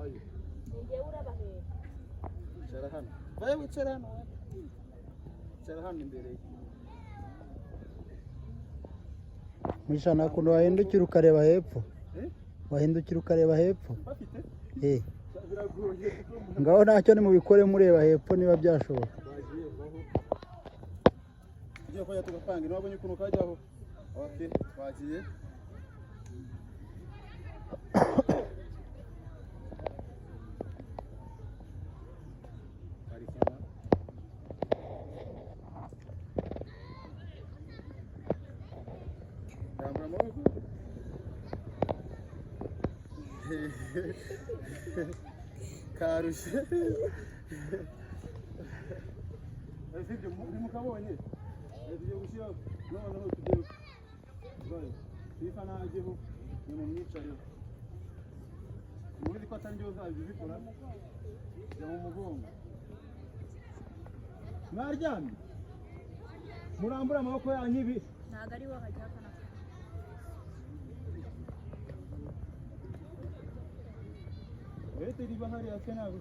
Vayo. Ni njyewe urabahera. Icara hano. Vayo wicara hano we. Icara hano imbere ye. Mugisha, nta kuntu wahindukira ukareba hepfo? Eh? Wahindukira ukareba hepfo? Bafite? Eh. Biragoye kuko Ngaho ntacyo, nimubikore mureba hepfo niba byashoboka. Bagiye baho. Tugiye kujya tugapanga, ntiwabonye ukuntu kajyaho. Okay, twagiye. Parikana. Rambura amaboko. Karushye. Sibyo ntimukabonye? Tugiye gushyira noneho, tugiye vayo sifa ntajyeho, ni mu myicarire. Mubizi ko atari njyewe uzajya ubikora. Jya mu mugongo. Mwaryamye, murambure amaboko yanyu ibi. Ntabwo ari wo hajya akana. Leta riba hariya se ntabwo.